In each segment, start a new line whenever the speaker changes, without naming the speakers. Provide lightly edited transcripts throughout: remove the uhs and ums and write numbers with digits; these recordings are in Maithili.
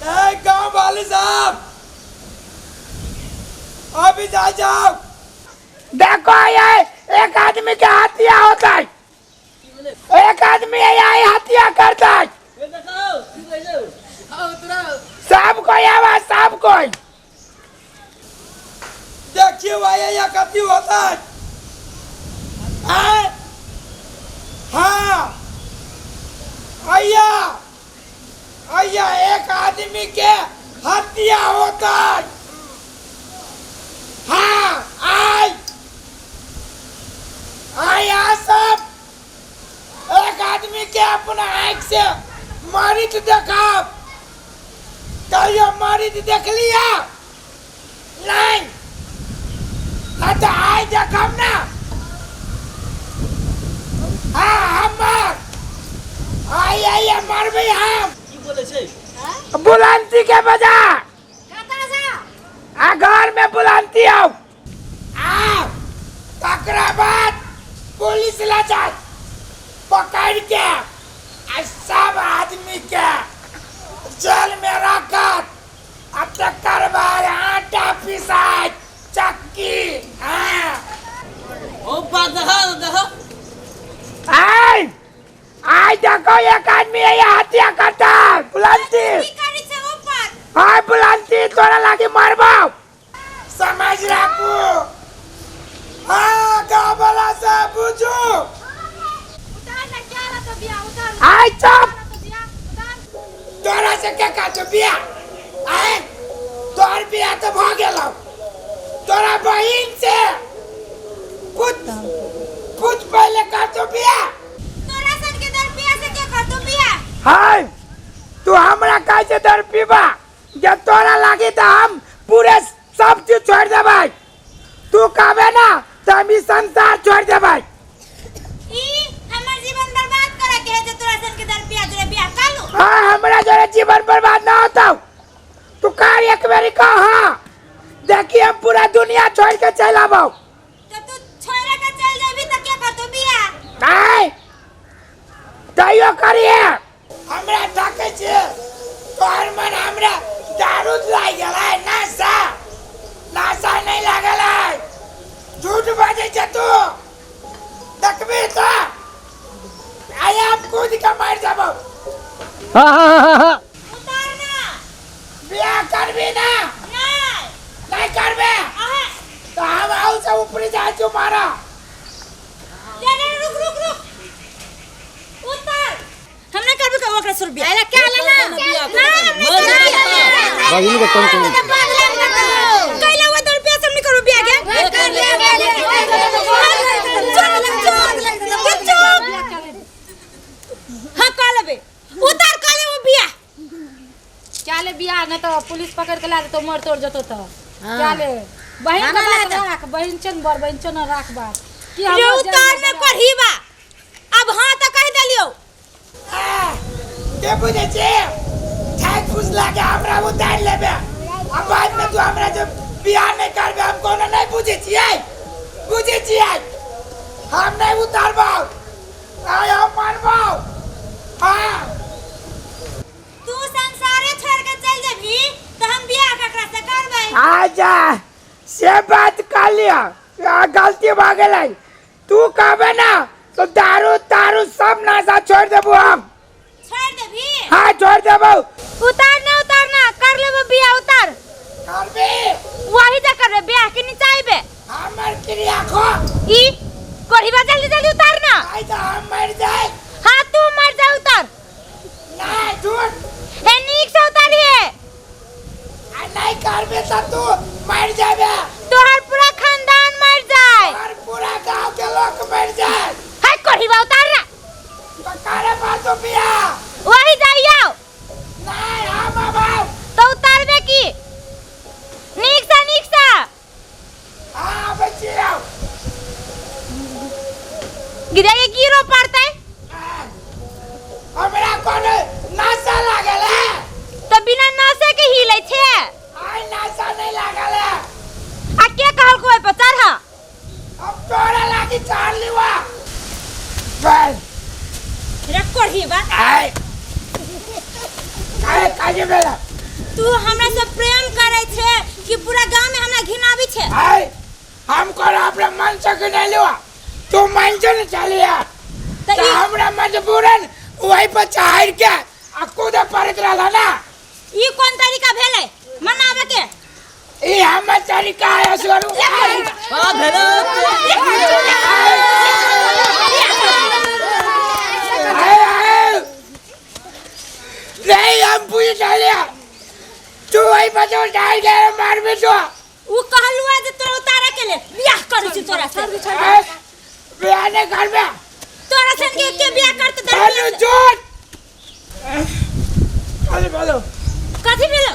ए गांव वाले साहब, अभी जा जाओ।
देखो ये एक आदमी के हत्या होता है, एक आदमी ये हत्या करता है। सब कोई आवाज, सब कोई
देखिए भाई ये कथी होता है। आए? हाँ आइया आइया, एक आदमी के हत्या होता है। हाँ आय आया सब एक आदमी के अपना आँख से मरित देखब। कहियो मरित देख लिया नहीं? हाँ तो आय देखब ना। हाँ हमर आय आय मरबे हम।
की बोले छै?
बुलंदी के बजा आ घर में बुलंदी आओ आ, तकरा बाद पुलिस ला जाए पकड़ के आ सब आदमी के जेल में रखत आ तकर बाद आटा पिसाई चक्की। हाँ
ओ बात देखा देखा।
आय आय देखो एक आदमी ये हत्या करता है। बुलंदी
की करै छै ऊपर?
आय बुलंदी तोरा लागी मारबो।
समझ राखू। हाँ गाँव वाला से बुझू।
उतार ना, क्या रहतो बिया, उतार ना।
आय चुप।
रहतो बिया, उतार।
तोरा से के काटो बिया? आय तोहर बिया तो भ गेलौ। तोरा बहिन से पूछ पूछ पहले काटो बिया।
तोरा सन के दर पिया से के करतो बिया?
हाय तू हमरा काहे से दर पीबा? जब तोरा लागी तो हम पूरे सब चीज छोड़ देबै। तू कहबे ना तो हम ई संसार छोड़ देबै।
ई हमर जीवन बर्बाद करे के है जे तोरा सन के दर पिया जोरे बियाह कालू।
हाँ हमरा जोरे जीवन बर्बाद ना होता। तू कर एक बेरी कह। हाँ देखी हम पूरा दुनिया छोड़ के चल आबो।
तो तू छोड़ के चल जेबी त के करतो बियाह?
नहीं तैयो करिए।
हमरा डाकै छे तोहर मन हमरा दारू लागि गेलै। नशा नशा नहीं लागल है। झूठ बाजै छे तू। देखबी तो आइ हम कूद के मरि जेबौ।
उतार ना।
बियाह करबी ना?
नहीं।
नहीं करबे
अहे
तो हम आउ से ऊपरी जाइ छु मारा।
ले ले रुक रुक रुक उतार। हमने करबे का ओकरा सुर बियाह अरे क्या लेना ना हमने
बहिनी के कौन कौन
कैला वो दर रुपया सब निकलो बियाह के चुप चुप चुप। हां का लेबे उतार का लेबो बियाह।
क्या ले बियाह न तो पुलिस पकड़ के ला देतो मर तोड़ जतो तो क्या ले बहिन के बात राख, बहिन छन बर बहिन छन राख बात कि
रे
हमर
उतार
जान
न करहीबा। अब हां त कह देलियो।
के बुझे छे ठाक फूस लागे हमरा उतार लेबे। अब बाद में तू हमरा जब बियाह नहीं करबे हम कोनो नहीं बुझे छियै। बुझे छियै हम नहीं उतारबौ। आय हम मारबौ। हाँ
तू संसारे छोड़ के चल जेबही त हम बियाह ककरा से करबै?
आजा से बात कर लिया, गलती भ गेलै। तू कहबे ना तो दारू तारू सब नशा छोड़ देबो हम।
छोड़ देबही?
हाँ छोड़ देबो।
उतार ना उतार ना कर लेबो बियाह उतार।
करबे
वही जा करबे बियाह के नीचा आइबे।
हमर क्रिया खो।
ई कोढ़ीबा जल्दी जल्दी उतार ना।
आई तो हम मर जाए।
हाँ तू मर जा उतार।
नहीं झूठ।
हे नीक से उतारिए।
आ नहीं करबे तो तू मर जाबे।
तोहर पूरा खानदान मर जाए।
और पूरा गांव के लोग मर जाए।
है कोढ़ीबा उतार ना।
तो करे बात तो बियाह।
वही जाइयो।
नहीं हम अब
तो उतारबे की नीक से नीक से।
हाँ बच्ची आओ।
गिरे के गिरो पड़तै।
हमरा कोनो नशा लागल है।
तो बिना नशे के हिलै छै।
आइ नशा नहीं लागल है।
आ के कहल कोई पर चढ़?
अब तोरा लागी चढ़ लिवा। चल।
रे कोढ़ीबा।
आइ। आइ काजे बेला।
तू हमरा से प्रेम करे छे कि पूरा गांव में हमरा घिनाबी छे?
आय हम कर अपना मन से घिनेलु तू मन से न चलिया।
त
त हमरा मजबूरन वही पर चढ़ के आ कूदे पड़त रहला ना।
ई कोन तरीका भेलै मनावे के?
ई हमर तरीका है असगरू।
हां भेलै।
नहीं हम पूछ डालिया तू वही पर तो डाल गया मार में तो
उ कहलुआ जे तोरा उतारे के ले बियाह करू छी तोरा से।
बियाह नहीं करबे
तोरा सन के के बियाह करत
दर झूठ। अरे बोलो
कथि भेलो?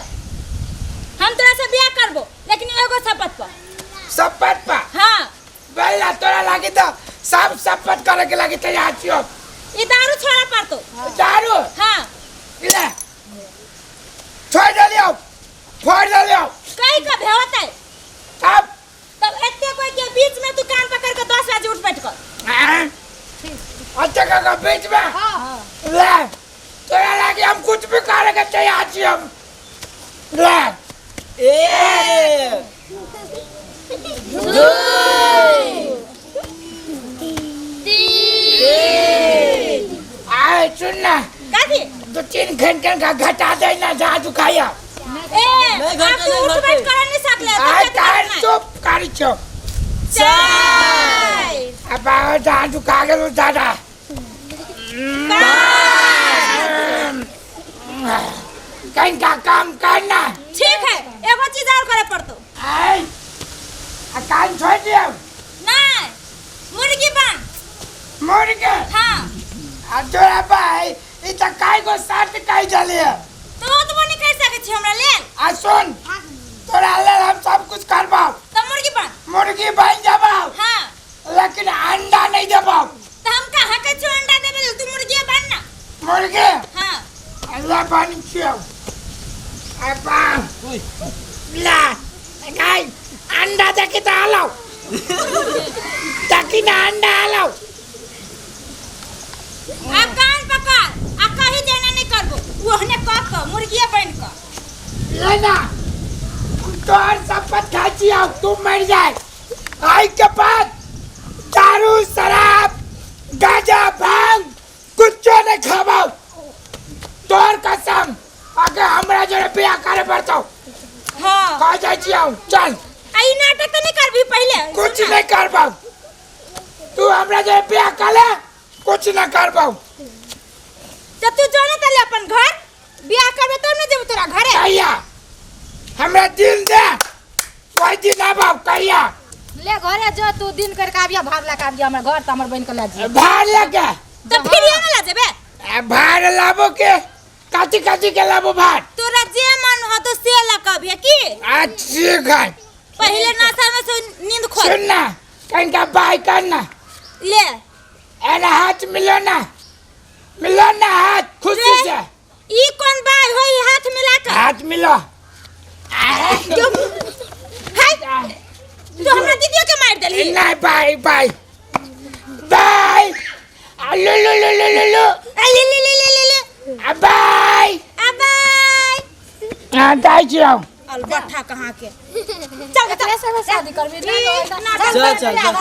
हम तोरा से बियाह करबो लेकिन एगो शपथ पर।
शपथ पर?
हां।
बोला तोरा लागी तो सब शपथ करे के लागी तैयार छियो।
ई दारू छोड़ा पड़तो।
दारू?
हां।
ले छोड़ देलियो फोड़ देलियो।
कई का भेवतै
तब
तब एते कोई के बीच में तू कान पकड़ के 10 बजे उठ बैठ कर।
अच्छा का बीच में?
हां।
ले तोरा लागी हम कुछ भी करे के तैयार छी हम। ले
1 2 3
आए सुन ना
कथी?
2-3 घंटे का घटा दे ना जा दुखाया।
ए आप तू उठ बैठ कर नहीं सकले।
आए कार चुप कर चुप।
4
अब आओ जा दुखा गेलो दादा। कहीं का काम करना।
ठीक है एगो चीज और करे पड़तो।
आए आ कान छोड़ दियो।
नहीं मुर्गी बन।
मुर्गी?
हां।
आ तोरा भाई ई त काई को साथ काई जले
तो तो नहीं कर सके छी हमरा लेल।
आ सुन तोरा लेल हम सब कुछ करबाव।
त मुर्गी बन।
मुर्गी बन जाबाव।
हां।
लेकिन अंडा नहीं देबाव।
त हम कहां के छो अंडा देबे? तू मुर्गी बन ना।
मुर्गी?
हां।
अल्लाह बन छियो। अब्बा ला गाय अंडा देखि त आलाव देखि ना अंडा आलाव।
आ कान पकड़ आ कहीं जाना नहीं करबो ओहने क क मुर्गिया बन क
लेना तोहर शपथ खाइ छियौ तू मर जाए। आई के बाद दारू शराब गांजा भांग कुछो नहीं खाबौ तोहर कसम। अगर हमरा जोरे बियाह करे पड़तौ।
हां।
कह जाइ छियौ चल।
आ ई नाटक त नहीं करबी पहिले?
कुछ नहीं करबौ तू हमरा जोरे बियाह कर ले कुछ ना करबौ।
त तू जो ना तले अपन घर बियाह करबे तब न जेबो तोरा घरे।
कहिया हमरा दिल दे कोई दिन आबौ कहिया।
ले घरे जो तू दिन कर के आबिया भार लके आबिया हमर घर त हमर बहिन के ले जी।
भार लके
त फिर ये ना जेबे?
भार लाबो के काची काची के लाबो भार?
तोरा जे मन हो तो से लके आबिया की?
अच्छी घर
पहिले नशा में से नींद खोल।
सुन ना कहीं का बाय करना
ले
अरे हाथ मिलो ना मिलो ना हाथ खुशी से।
ई कौन बाय होई हाथ मिला के?
हाथ मिलो।
हाय तू हमरा दीदी के मार देली।
नहीं बाय बाय बाय लो लो लो लो लो लो
ले ले ले ले ले
आ बाय
आ बाय।
हां जाय छियौ
अलबट्ठा कहां के। चल
चल शादी करबी।
चल
चल चल चल।